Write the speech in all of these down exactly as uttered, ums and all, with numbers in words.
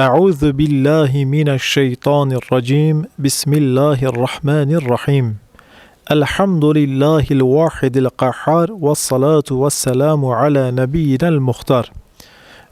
أعوذ بالله من الشيطان الرجيم. بسم الله الرحمن الرحيم. الحمد لله الواحد القهار، والصلاة والسلام على نبينا المختار.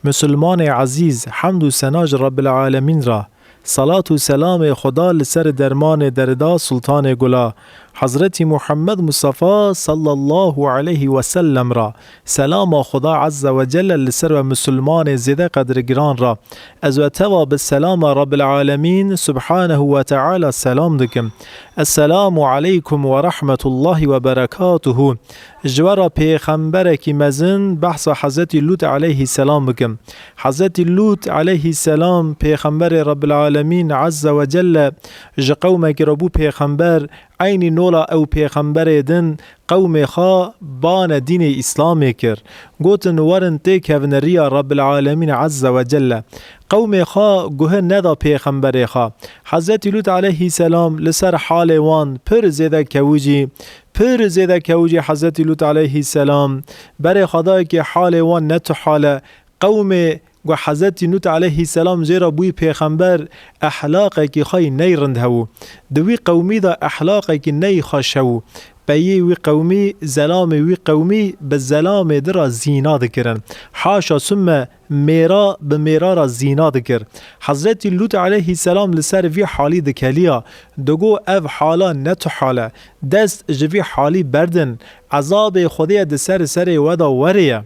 Musulmanê ezîz, hemd û sena ji Rabbil Alemîn re, salat û selamê Xuda li ser dermanê derda Sultanê Gula, Hezretî Muhammed Mustafa sallallahu aleyhi ve sellem re, selama Xuda Azze ve Celle li ser we Musulmanê zêde qedirgiran re, ez we teva bi selama Rabbil Alemîn Subhanehu ve Teala selam dikim. Esselamu aleykum ve rahmetullahi ve berekatuhu. Ji we re pêxemberekî mezin behsa Hezretî Lût aleyhî selam bikim. Hezretî Lût aleyhî selam pêxemberê Rabbil Alemîn Azze ve Celle ji qewmekî re bû pêxember, eynî nola ew pêxemberê din qewmê xwe bane dînê Îslamê kir. Gotin, werin têkevin riya Rabbil Alemîn Azze ve Celle. Qewmê xwe guhe neda pêxemberê xwe. Hezretî Lût aleyhî selam li ser halê wan pir zêde kewicî, pir zêde kewicî Hezretî Lût aleyhî selam berê xwe dayê ki halê wan ne tu hal e. Qewmê ku Hezretî Nût aleyhî selam jê re bûyî pêxember, ehlaqekî xwe yî ney rind hebû. Di wî qewmî de ehlaqekî ney xweş hebû. Peyê wî qewmî, zelamê wî qewmî bi zelamê di re zîna dikirin. Haşa summe mêra bi mêra re zîna dikir. Hezretî Lût aleyhî selam li ser vî halî dikeliya. Digo, ev hala ne tu hal e. Dest ji vî halî berdin. Ezabê Xwedê di ser serê we de werê ye.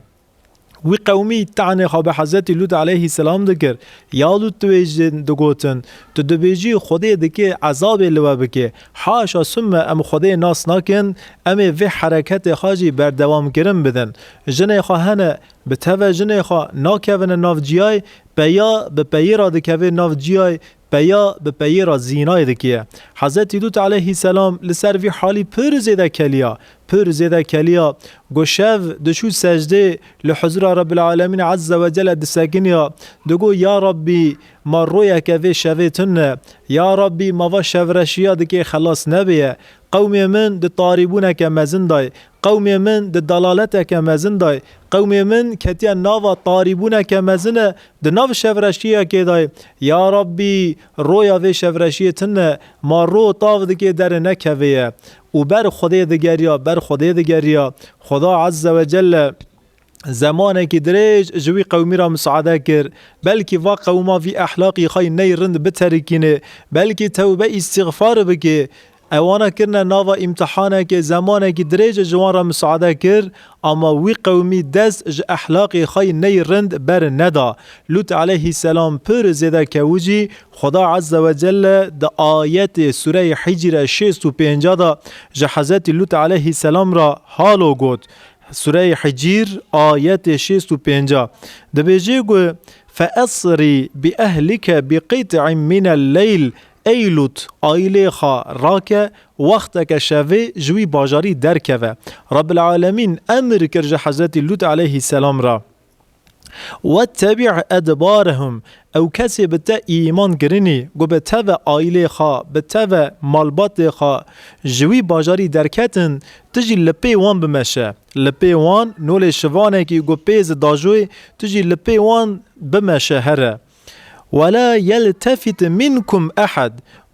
Wî qewmî tehnê xwe bi Hezretî Lût aleyhî selam dikir. Ya Lût, tu wê jin digotin, tu dibêjî Xwedê dike ezabê li we bike. Haşa summe em Xwedê nas nakin, em ê vê hereketê xwe jî berdewamkirin bidin. Jinê xwe hene, bi teve jinê xwe nakevine nav ciyayê, peya bi peyê re dikeve nav ciyayê, peya bi peyê re zînayê dikiye. Hezretî Lût aleyhî selam li ser vî halî pir zêde keliya, pir zêde keliya. Go şev diçû secdê li huzura Rabbil Alemîn Azze ve Celle disekiniya. Digo, ya Rabbî, ma royeke vê şevê tune. Ya Rabbî, ma va şevreşiya dike xelas nebêye. Qewmê min di tarîbûneke mezin dayê. Qewmê min di dalaleteke mezin dayê. Qewmê min ketiye nava tarîbûneke mezin e, di nav şevreşiyekê dayê. Ya Rabbî, roya vê şevreşiyê tune, ma ro tav dike derê nekevê ye. Û ber Xwedê digeriya, ber Xwedê digeriya. Xweda Azze ve Celle zemanekî dirêj ji wî qewmî re misaade kir. Belkî va qewma vî ehlaqî xwe yî ney rind biterikîne. Belkî tewbe îstîxfar bike. Ewana kirine nava îmtihanekê, zemanekî dirêj ji wan re misaade kir, ama wî qewmî dest ji ehlaqê xwe yî ney rind ber neda. Lût aleyhî selam pir zêde kewicî, Xweda Azze ve Celle di ayetê Sureyê Hicîre şêst û pênca de ji Hezretî Lût aleyhî selam re halo got. Sureyê Hicîr, ayetê şêst û pênca. Dibêje ku, "Fe esrî bi ehlike bi qit'in minel leyl", ey Lût, aîlê xwe rake, wexteke şevê ji wî bajarî derkeve. Rabbil Alemîn emir kir ji Hezretî Lût aleyhî selam re. "Wettebî edbarehum", ew kesê bi te îman kirinî, ku bi teve aîlê xwe, bi teve malbatê xwe ji wî bajarî derketin, tu jî li pê wan bimeşe. Li pê wan, nolê şivanekî ku pê zidajoyê, tu jî li pê wan bimeşe here. "Wela yeltefit minkum ehad",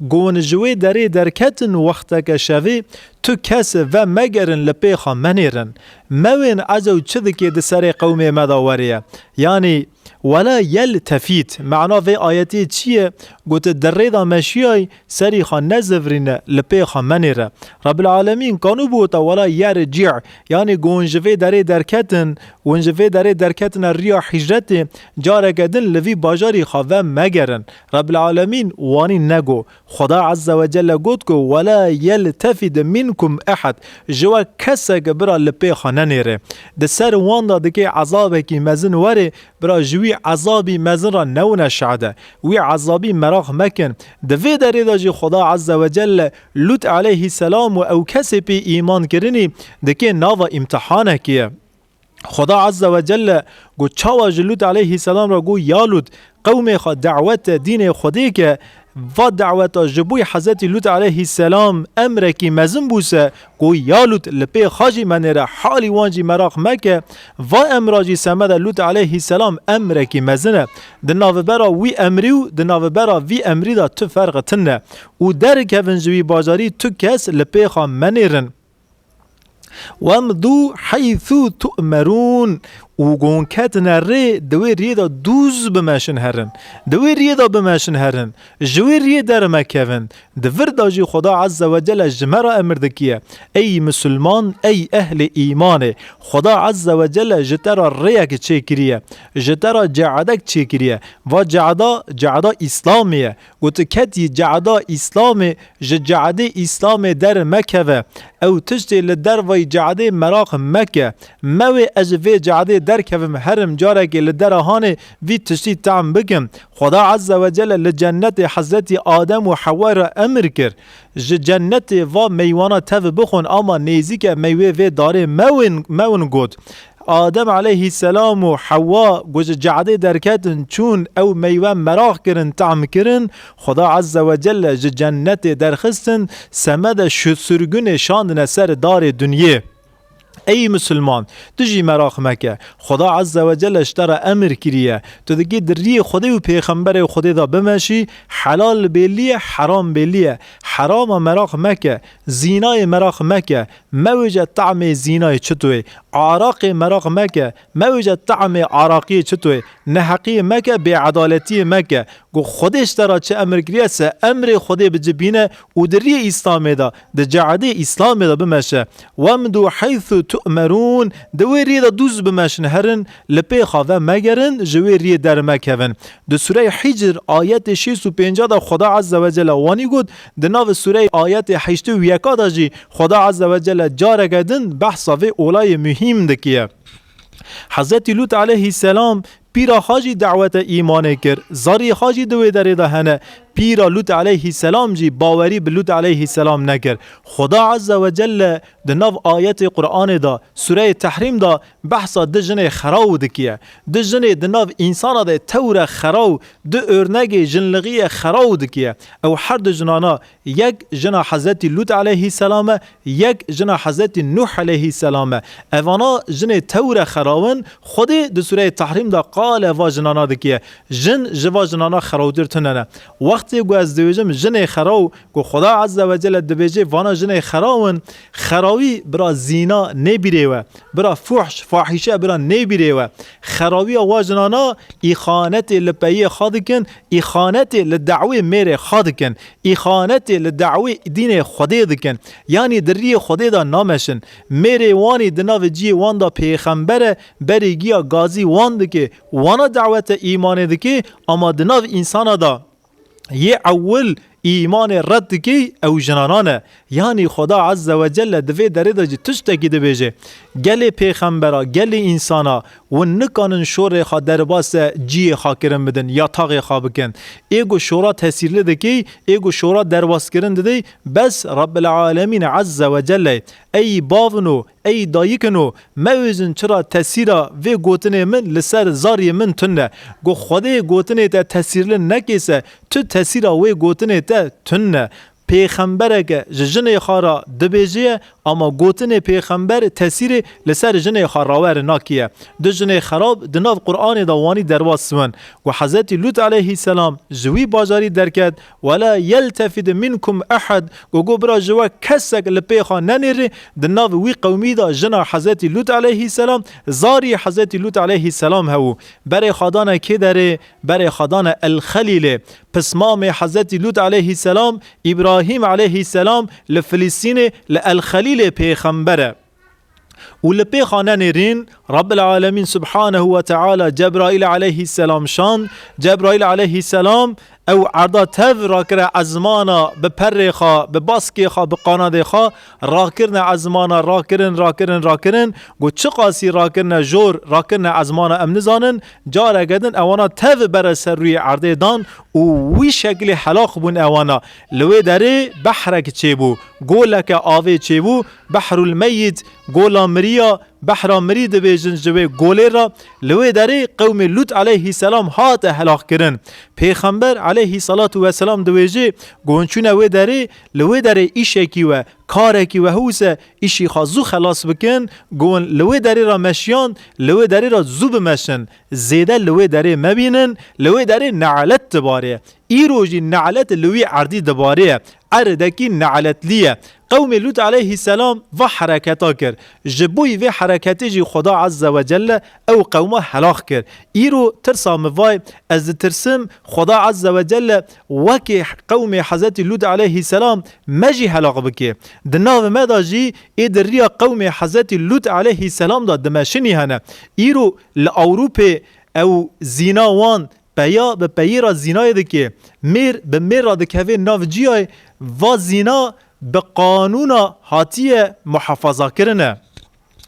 ku hûn ji wê derê derketin wexteke şevê, tu kes vemegerin li pê xwe menêrin. Mewên ez ew çi dike di serê qewmê me de weriye. Yanî, "Wela yeltefit", mena vê ayetê çi ye? Gote, di rê de meşiyay, serî xwe nezivirîne, li pê xwe menêre. Rabbil Alemîn kanû bû ta, "Wela yerci", yanî ku hûn ji vê derê derketin, hûn ji vê derê derketine riya hicretê, careke din li vî bajarî xwe vemegerin. Rabbil Alemîn wanî nego. Xweda Azze ve Celle got ku, "Wela yeltefid minkum ehad." Ji we kesek bira li pê xwe nenêre. Di ser wan de dike ezabekî mezin were, bira ji wî ezabî mezin re newine şade. Wî ezabî meraq mekin. Di vê derê de jî Xweda Azze ve Celle Lût aleyhî selam û ew kesê pê îman kirinî dike nava îmtihanekê ye. Xweda Azze ve Celle got, çawa ji Lût aleyhî selam re got, "Ya Lût, qewmê xwe dawete dînê Xwedê ke, va daweta ji bo Hezretî Lût aleyhisselam emrekî mezin bû se, ku ya Lût li pê xwe jî menêre, halî wan jî meraq meke, va emra jî semede Lût aleyhisselam emrekî mezin e. Di navbera wî emrî û di navbera vî emrî de tu ferq tune. Û derkevin ji wî bajarî, tu kes li pê xwe menêrin. Wemdû heythu tu'merûn. Û gon ketine rê, di wê riyê de dûz bimeşin herin. Di wê riyê de bimeşin herin. Ji wê riyê dermekevin. Di vir de jî Xuda Azze ve Celle ji me re emir dikiye. Ey Misilman, ey ehlê îmanê. Xuda Azze ve Celle ji te re rêyek çêkiriye. Ji te re ceedek çêkiriye. Va ceeda, ceeda Îslamê ye. Got, tu ketî ceeda Îslamê, ji ceedê Îslamê dermekeve. Ew tiştê li dervayî ceedê meraq meke. Mewê ez ji vê ceedê derkevim, herim carekê li dera hanê vî tiştî tehm bikim. Xuda Azze ve Celle li cennetê Hezretî Adem û Hewwa re emir kir. Ji cennetê va meywana tev bixwin, ama nêzîke meywê vê darê mewin, mewin got. Adem aleyhisselam û Hewwa ku ji ceedê derketin, çûn ew meywe meraq kirin, tehm kirin, Xuda Azze ve Celle ji cennetê derxistin, semede şu sürgünê şandine ser darê dinyê. Ey Misilman, tu jî meraq meke. Xuda Azze ve Celle ji te re emir kiriye. Tu dikî di riyê Xwedê û Pêxemberê Xwedê de bimeşî, helal bêlî ye, heram bêlî ye. Herama meraq meke, zînayê meraq meke, mewêje tahmê zînayê çito ye. Araqê meraq meke, mewêje tahmê araqiyê çito ye. Neheqiyê meke, bêedaletiyê meke. Ku Xwedê ji te re çi emir kiriye, se emrê Xwedê bi cibîne û di riyê Îslamê de, di ceedê Îslamê de bimeşe. Wemdû heythu tu'merûn, di wê riyê de dûz bimeşin herin, li pê xwe vemegerin, ji wê riyê dermekevin. Di Sûreyê Hicr ayetê şêst û pênca de Xuda Azze ve Celle wanî got, di nav Sûreyê ayetê heştê û yeka de jî Xuda Azze ve Celle careke din behsa vê olayê muhîm dikiye. Hezretî Lût aleyhisselam pîra xwe jî dawete îmanê kir, zariyê xwe jî di wê derê de hene. Pîra Lût aleyhisselam jî bawerî bi Lût aleyhisselam nekir. Xuda Azze ve Celle di nav ayetê Qur'anê de, Sûreyê Tehrîm de behsa du jinê xeraw dikiye. Du jinê di nav însana de tewre xeraw, du örnegê jinlixiyê xeraw dikiye. Ew her du jinana, yek jina Hezretî Lût aleyhisselam e, yek jina Hezretî Nûh aleyhisselam e. Evana jinê tewre xeraw in, Xwedê di Sûreyê Tehrîm de qale va jinana dikiye. Jin ji va jinana xerawtir tune ne. Wextê ku ez dibêjim jinê xeraw, ku Xuda Azze ve Celle dibêje vana jinê xeraw in, xerawî bira zîna nêbîrê we, bira fuhş, fahîşe bira nêbîrê we. Xerawiya wa jinana îxanetê li peyê xwe dikin, îxanetê li dawê mêrê xwe dikin, îxanetê li dawê dînê Xwedê dikin. Yanî di riyê Xwedê de nameşin. Mêrê wanî di navê ciyê wan de pêxember e, berê giya gazî wan dike, wana dawete îmanê dike, ama di nav însana de yê ewil îmanê red dikî, ew jinana ne. Yanî Xuda Azze ve Celle di vê derê de jî tiştekî dibêje. Gelê pêxembera, gelê însana, hûn nikanin şorê xwe derbasê ciyê xwe kirin bidin, ya taxê xwe bikin. Ê ku şora tesîrli dikî, ê ku şora derbaskirin didî, bes Rabbil Alemîn Azze ve Celle. Ey bavino, Ey dayikino, mewêzin çira tesîra vê gotinê min li ser zariyê min tune. Ku Xwedê gotinê te tesîrli nekê se, tu tesîra wê gotinê te tune. Pêxembereke ji jinê xwe re dibêjê ye, ama gotinê pêxember tesîrê li ser jinê xwe rawer nakiye. Du jinê xerab di nav Qur'anê de wanî derbas win. Ku Hezretî Lût aleyhisselam ji wî bajarî derket, "Wela yeltefid minkum ehad." Gogo bira ji we kesek li pê xwe nenêrê, di nav wî qewmî de jina Hezretî Lût aleyhisselam, zarî Hezretî Lût aleyhisselam hebû. Berê xwe dane kê derê? Berê xwe dane El Xelîlê. Pismamê Hezretî Lût aleyhisselam, Îbrahîm aleyhisselam li Filistînê li El Xelîlê pêxember e. Û li pê xwe nenêrîn, Rabbil Alemîn Subhanehu ve Teala Cebraîl aleyhisselam şand. Cebraîl aleyhisselam ew erda tev rakire ezmana bi perê xwe, bi baskê xwe, bi qanadê xwe, rakirine ezmana, rakirin, rakirin, rakirin. Got, çiqasî rakirine jor, rakirine ezmana em nizanin, careke din ewana tev bere ser rûyê erdê dan û wî şeklê helaq bûn ewana. Li wê derê behrek çêbû. Goleke avê çêbû, Behrul Meyyit, gola miriya, behra mirî dibêjin ji wê golê re, li wê derê qewmê Lût aleyhîselam hate helaq kirin. Pêxember aleyhî selatu weselam dibêjê, ku hûn çûne wê derê, li wê derê îşekî we, karekî we hewise, îşî xwe zû xelas bikin, ku hûn li wê derê re meşiyan, li wê derê re zû bimeşin. Zêde li wê derê mebînin, li wê derê nelet dibarê. Îro jî nelet li wî erdî dibarê ye. Erdekî neletlî ye. Qewmê Lût aleyhîselam va hereketa kir. Ji bo vê hereketê jî Xweda Azze ve Celle ew qewma helaq kir. Îro tirsa min vay, ez ditirsim Xweda Azze ve Celle wekî qewmê Hezretî Lût aleyhîselam me jî helaq bike. Di nav me de jî ê di riya qewmê Hezretî Lût aleyhîselam de dimeşinî hene. Îro li Ewropê ew zîna wan peya bi peyê re zînayê dike. Mêr bi mêr re dikeve nav ciyayê. Va zîna bi qanûna hatiye muhafaza kirine.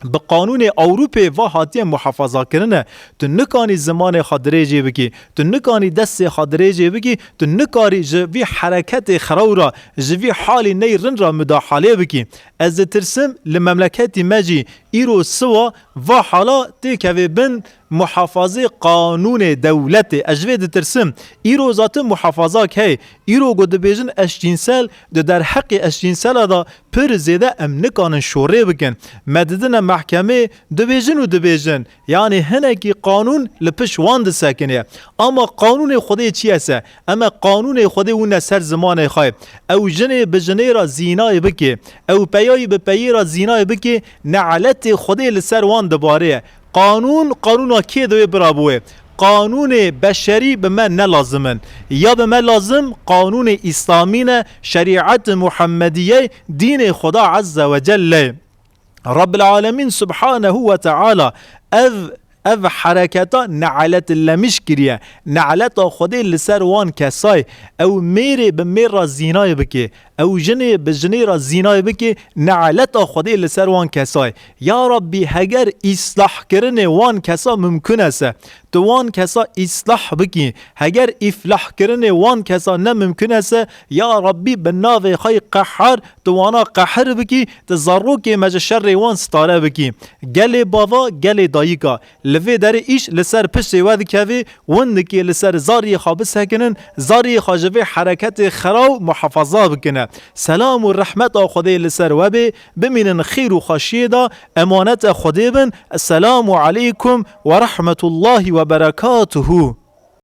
Bi qanûnê Ewropê va hatiye muhafaza kirine. Tu nikanî zimanê xwe dirêjê bikî. Tu nikanî destê xwe dirêjê bikî. Tu nikarî ji vî hereketê xiraw re, ji vî halî ney rind re mudahalê bikî. Ez ditirsim li memleketî me jî îro siwa va hala têkeve bin muhafazê qanûnê dewletê. Ez ji vê ditirsim. Îro zaten muhafazak hey. Îro ku dibêjin eşcînsel, di derheqê eşcînsela de pir zêde em nikanin şorê bikin. Me didine mehkemê, dibêjin û dibêjin. Yanî hinekî qanûn li pişt wan disekine. Ama qanûnê Xwedê çi ye se? Em e qanûnê Xwedê wîne ser zimanê xwe. Ew jinê bi jinê re zînayê bike. Ew peyayî bi peyê re zînayê bike. Neletê Xwedê li ser wan dibarê. Qanûn, qanûna kê divê bira bo wê? Qanûnê beşerî bi me ne lazim in. Ya bi me lazim qanûnê îslamî ne, şerîet Muhammediyê, dînê Xweda Azze ve Celle. Rabbil Alemîn Subhanehu ve Teala ev, ev hereketa neletlemiş kiriye. Neleta Xwedê li ser wan kesay. Ew mêrê bi mêr re zînayê bike. Ew jinê bi jinê re zînayê bike. Neleta Xwedê li ser wan kesay. Ya Rabbî, heger îslahkirinê wan kesa mimkun e se, tu wan kesa îslah bikî. Heger îflahkirinê wan kesa ne mimkun e se, ya Rabbî, bi navê xwe yê qehar tu wana qehir bikî, tu zarokê me ji şerê wan stare bikî. Gelê bava, gelê dayika, li vê derê îş li ser piştê we dikeve, win dike li ser zariyê xwe bisekinin, zariyê xwe ji vê hereketê xiraw muhafaza bikine. Selam û rehmeta Xwedê li ser we bê, bimînin xêr û xweşiyê de, emaneta Xwedê bin. Esselamu aleykum ve rahmetullahi ve berekatuhu.